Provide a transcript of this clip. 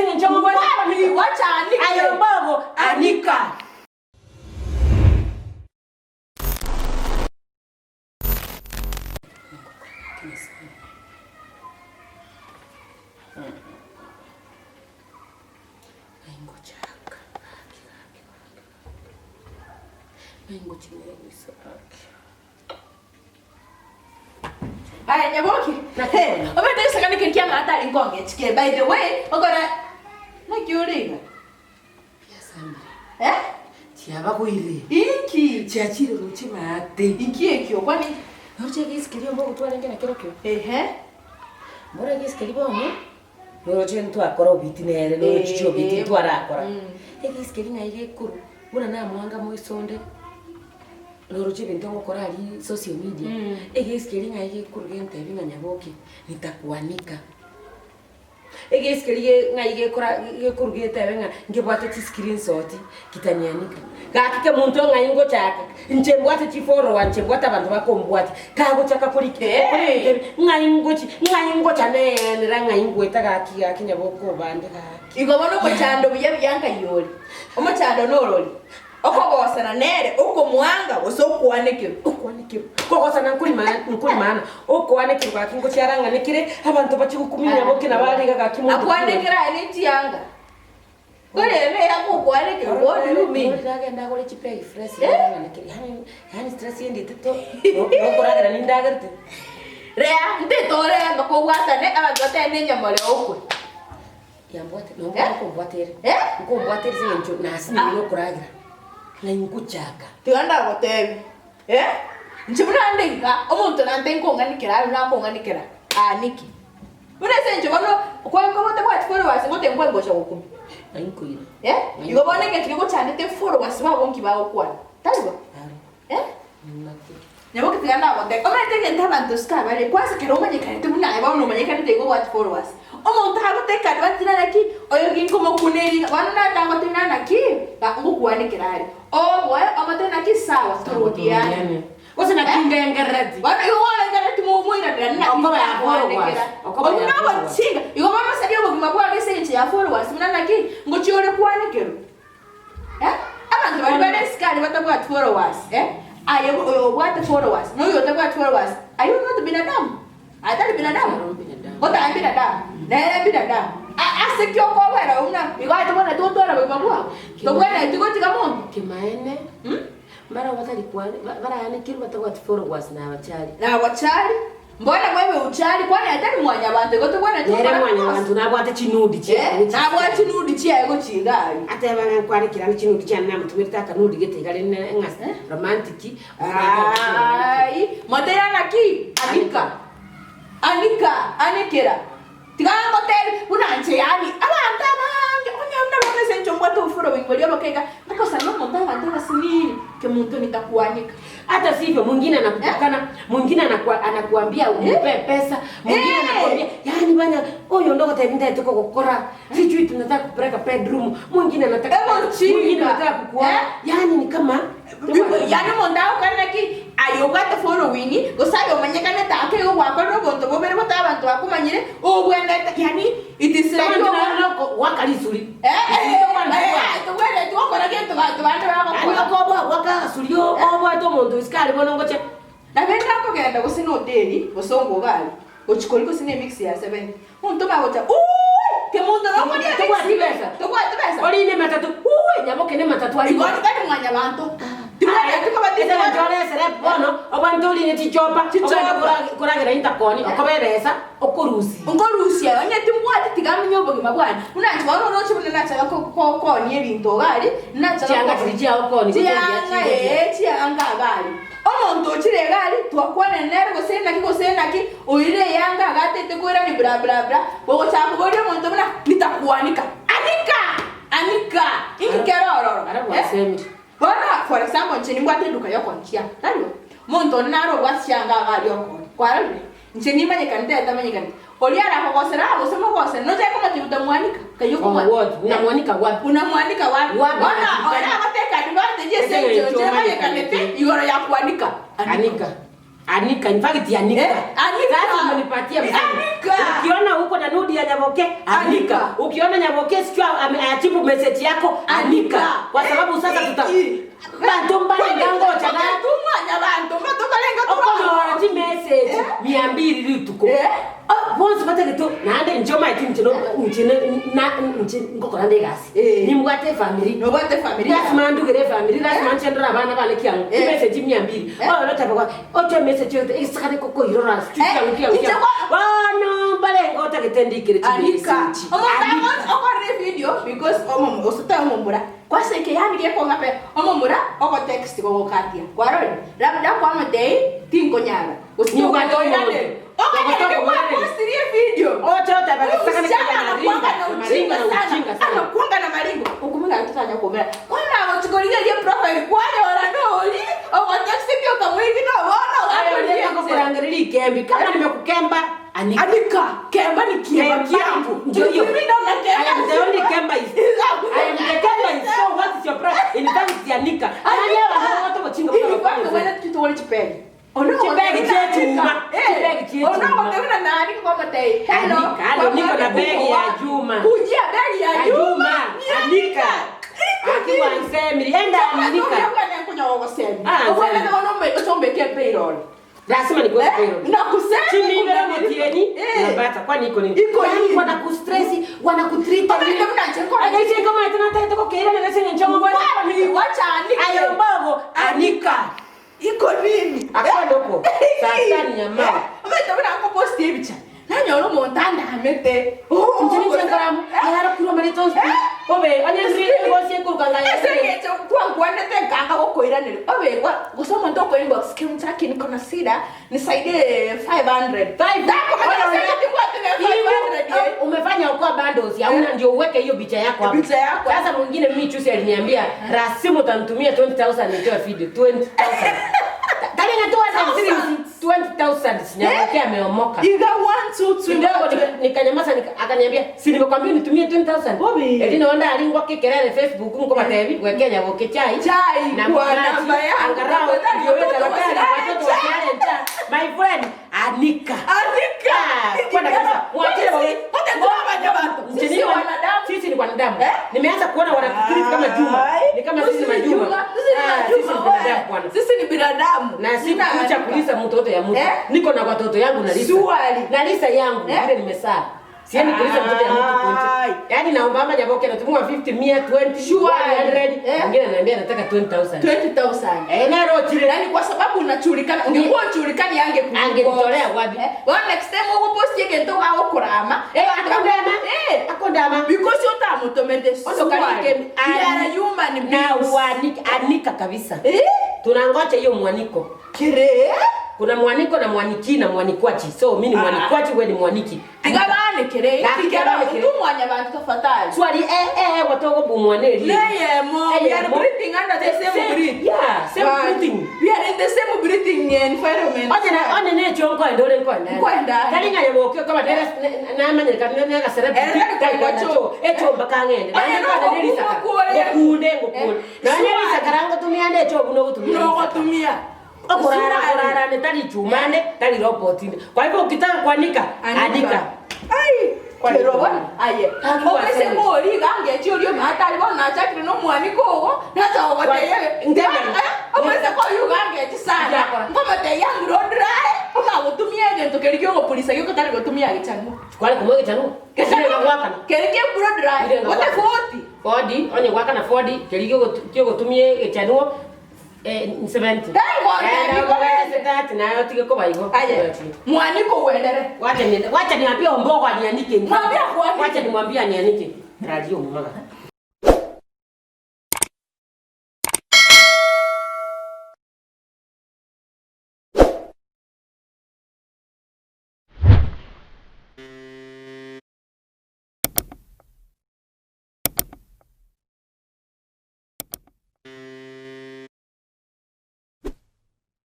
Eng'encho mobwate Wapi? Wacha Aye anike. mbogo anika. Aya Nyaboki. Hey, obete gisakane keri kia amata ari nkongechike. By the way, okora naki ore iga? Eh? Chiabagoire. Inki? Chiachire roche maate. Inki ekio kwani? Roche egesi keria omba ogotwarenge na kerokio. Ehe. Mbora egesi keria bono, noroche ntwakora obiti nere, noroche chiobiti ntwarakora. Egesi keria ng'ai gekorwa, buna namwanga moisonde. Noroche ebinto ngokora aria social media, egesi keria ng'ai gekorwa gentebia ng'a Nyaboke, nitakuanika. Egesi keria ge ng'ai gekora gekorwa getebe ng'a nkebwate chiscreenshot, kitanianika. Gaki kemonto ng'ai ngochaka, inche mbwate chifollower, inche mbwate abanto bakombwatia, kagochaka korika okore ng'ai ngochi ng'ai ngocha neenera ng'ai ngoeta gaki gaki Nyaboke obande gaki. Igo bono omochando buya buya nkai ore? Omochando norori? Okogosana nere okomwanga gose okwanekerwa. Okwanekerwa. Kogosana nkori maana, nkori maana. Okwanekerwa gaki ngochiarang'anekere, abanto bachie gokumia nyaboke nabo are iga gaki monto ki Akwanekere aye ne chianga. Korende eyanga okwanekerwa, what do you mean? Nori nagende agore chipegi fresh arang'anekere, yaani yaani stress endete to, nokoragera nindagerete. Rea, ntitore mpaka obwatane, abanto batebe nenyamoreo okwe. Yambwate, nomba eh? nkombwate ere. Eh? Nkombwate ere ase eng'encho nasinyire ah. nokoragera. Ng'a ingochaka. Tiga ndagotebi. Eh? Inche buna nde iga, omonto nante nkong'anikera aye nakong'anikera aniki. Buna ase eng'encho bono kwanka otabwati followers ngote nkwe ngocha gokumia. Ng'a inkoira. Eh? Igo bono egento kegochandete followers babo nki bagokwana. Tari bo? Eh? Nyaboke tiga ndagotebie, omanyete egento abanto isiko abare, kwanza ekero omanyekanete buna aye bono omanyekanete igo obwate followers, omonto agoteka advantage nana ki, oyo ginkomokuna eriga, bono natagotebia nana ki, ba ngokwanekera are, oboe omotebie naki sawa torudiane. Gose naki ngengerereti. Bono igo orengerereti momoiranerani naki Okoba ya followers, ngakwanekera. okoba Obwo ya followers. nobochinga, igo bono osarie obogima bwago ase eng'encho ya followers buna naki, ngochia ore kwanekerwa. Eh, abanto baria bare isiko aria batabwati followers, eh, aye oyo obwate followers na oyo otabwati followers, are you not binadamu? Aye tari binadamu? Gotari binadamu? Nere binadamu. A- ase ki okobera buna igo aye tobwenereti gotwara obogima bwao? Tobwenereti gotiga monto? Kimaene, Mm? mbare batari kwane baraanekirwe batabwati followers na abachari. Na abachari. Mbono bwebe uchari, kwani aye tari mwanyabanto, igo tobwenereti Nere gokora mwanyabanto makosa. nabwate chinudi chiaye Eh, gochia nabwate chinudi chiaye gochia iga aria. Ateba ng'a nkwane kera ande chinudi chiane namotomerete akanudi gete iga rende ng'a romantic Aai, motebia naki? Anika, anika, anekera. Tiga ngotebi buna inche yaani abanto abange onye buna bono ase inche mbwate obofollowing boria oboke iga, ngokosana omonto abanto abasinini, kemonto nitakwanika. Hata sivyo mwingine anakutukana, mwingine anakua, anakuambia umpe pesa, mwingine Eh. anakuambia yani bana huyu ndo gotebi ndete kugukora, sijui tunataka kupeleka bedroom, mwingine anataka Ebo mchinga. mwingine anataka kukuoa. Eh. Yani ni kama Yaani omonto agokora naki aye obwate following gose aye omanyekanete ake igo gwakorire obonto bobere bote abanto bakomanyire obwenerete yaani it is like Abanto obo- naro noko gwaka risuri. Eh, eh, eh, tobwenereti gokora gento banto bande Yani bagokora okoboa gwaka gasuri obwate omonto isiko are bono ngoche Nabo nakogenda gose na hoteli gose ongogari gochi koria gose na emix ya 70 omonto bagocha uuii kemonto nokoria emix Tobwati besa. tobwati besa Orinde matatu uuwe nyaboke ne matatu igo tari mwanyabanto tibwenereti koba Ekero ore bono obwanto orine chichopa Chichopa. ogende korag- koragera intakoni okoba ebesa okorusia. Nkorusia onye timbwati tiga amenye obogima bwane buna inche bono oroche buna nachaka ko- ko- koonia ebinto iga aria nachaka Chianga ko- chiria chiagokonia gose chianga chiria ee chianga iga aria omonto ochire iga aria twakwanire nere gose naki gose naki oirire eyanga iga atete koirani bla bla bla ogochaka koboria omonto buna nitakuanika anika anika inki kere ororo Ara eh? gwasemire. Bono for example inche nimbwate eduka yokonia chianga tari bo? Omonto onde nare obwate chianga iga aria okonia kwarorire? Inche nimanyekanete ere tamanyekaneti. Oria arakogosera aa gose mogosere nochake komotebia utamwanika kayio Oh, what? Unamwanika wapi? Unamwanika wapi? Wapi? Bono ore agoteka advantage ase Ase enchera engencho inche manyekanete omanyekanete. igoro ya kuanika. Anika. Anika, in fact anika. Eh, anika. Sasa umenipatia msemo. Anika. Ukiona uko na nudi ya Nyaboke, anika. Anika. Ukiona Nyaboke sijua ameachibu message yako, anika. Anika. Kwa sababu sasa tuta Eh, bantu mbale ngangocha na tumwanya bantu mbatukalenga okonora chi message Eh? 200 rituko. Eh? Oh, bonsi batagete naende nchoma eti nche no- nche na nche ngokora nde egasi. Eh. Nimbwate efamily. nobwate familia Lazima ndugere efamily, lazima nchendere abana bane kiang'o. Eh. Message 200. Eh. Oh, notebe kwa oche message yote isakane kokoirora Eh, kiang'o kiang'o. inche kwa- Bono mbale ngotagete ndikire chi anika message. omonto okorire video because osete omomura kwaseke yani gekong'a pe omomura ogotext gogokatia kwarori labda kwamotei tinkonyara Niubwate omonto. ogopostirie video Oche otebe Huyu isakane msichana kaya anakuanga na ujinga maringa sana anakuanga na maringo ukuminga tutanya kumera kwana gochikorigeria profile kwanyora nori ogotext okamwigi nobona Ayo kurangereria ikembi kama nimekukemba anika. Anika, kemba ni kiemba Kemba, kiangu. ndio hiyo. Mimi ndo na kemba. I am the only kemba is. I am the kemba is. So what is your problem? In fact, it's Anika. Anya watu wachinga Hivi kwanza wewe kitu wale chipegi. Ono Chipegi chechuma. Chipegi chechuma. Ono watena na anika kwa matei. Hello. Anika, hello, niko na begi ya Juma. Kujia begi ya Ya Juma. Juma. Ni Anika. Akiwa nsemi, enda anika. Ah, nsemi. Lazima nikuweke payroll. Nakusema. Chimibera motieni nabata kwani iko nini? Iko Yaani nini? Wanakustress, wanakutreat. Obe, ndio mnacheka. Akaisha kama tena tena tuko kera na sasa nchongo bwana. Kwani wacha anike. Ayo mbogo anika. Iko nini? Akwenda huko. Satani ya mawe. Obe ebicha. Nanyora omonto andamete. Nchini chengaramu, ayara kurwa marito. Obe, anya sri ngosi kurukanga. Ese kwankwanete nkanga gokoiraneri obegwa gose omonto oko inbox kimchaki niko na sida nisaidie 500 Ndakomanya 500 eh. Umefanya ukoa bundles hauna ndio uweke hiyo picha yako hapo. Picha yako. Sasa mwingine mimi chusi aliniambia rasimu utanitumia 20000 nitoe video 20000. Tani natoa na 20000 sinyamke ameomoka. Iga 1 2 3 Kidogo nikanyamaza akaniambia si nimekwambia nitumie 20000. Obi. Eti naona alingwa kikelele Facebook ngo matebi wekenya woke chai. Chai na kwa maji, namba yangu. Angalau Tafadhali, ndio wewe watoto tafadhali wasilale watoto njaa. wasilale njaa. My friend Anika. Andika. Ah, kwenda kabisa. Mwachie wawe. Wote tuwafanye watu. Nchini Sisi wa- wanadamu. Sisi ni wanadamu. Eh? Nimeanza kuona wanafikiri kama Juma. Ai. Ni kama sisi ni majuma. Sisi ni Ah, majuma, Sisi ni binadamu we. bwana. Sisi ni binadamu. Na si Sina kucha andika. kulisa mtoto ya mtu. Eh? Niko na watoto yangu na Lisa. Swali. Na Lisa yangu Eh? vile nimesaa. Siendi kulisa mtoto ya mtu Ai. konje. Yaani naomba ama Nyaboke natumia 50, 100, 20, Swali. 100. Eh? Mwingine ananiambia nataka 20,000. 20,000. Eh, nero chile. Yaani kwa sababu unachulikana, ungekuwa uchulikani ange Angenitolea wapi? Eh, well next time ugopost yeke ntoka okurama. Eh, akondama. Eh, Akondama. because utamutomete Otokanike. We are human Na beings. uanike, anika kabisa. Eh? Tunangoja hiyo mwaniko. Kire? Kuna mwaniko na mwaniki na mwanikwachi. So mimi ni mwanikwachi, wewe ni mwaniki. Tigabanekere. Tigabanekere. Tumwanya bantu tafadhali. Swali eh eh watogo bumwaneli. Neyemo, we are Eyemo. breathing under the same breath. Yeah, same But breathing. We are in the same breathing environment. Onye na onye na echo nko ndore nko ndare. Nko ndare. Tari nganya boke kama ndere namanyika nega celebrity. Eh, tari kwa cho. Echo mbaka ngende. Onye no Na neri saka. kukuore. Ngokunde ngokunde. Na Eh, neri swali. saka rango tumia nde echo buno gutumia. Nogotumia. Okurara Swali. kurara ne tari chumande tari robot. Kwa hivyo ukitaka kuanika andika. Ai, Kwani kero kwa bona aye. Akiwa Obese sema. ngori gange chiorio matari bona nachakire no mwaniko ogo nachagogoteire. Ndebe. Obese ko yu gange chisana. Ndakora. Ngomoteia ngurondirae omagotumia egento keri kiogopurisa giokotari gotumia gichangu. Kwale kumwe gichangu. Kile gwakana. Keri kiengurondirae. Ile Gote ngwakana. 40. Fodi, onye gwakana Fodi, keri kiogotumie gichanuo eh 70. Ndaigote, Tati nayo tige koba igo. Aye. Mwaniko uendere. Wacha ni wacha niambie Ombogo anianike. Mwambie akuanike. Wacha nimwambie anianike. Radio mumaga.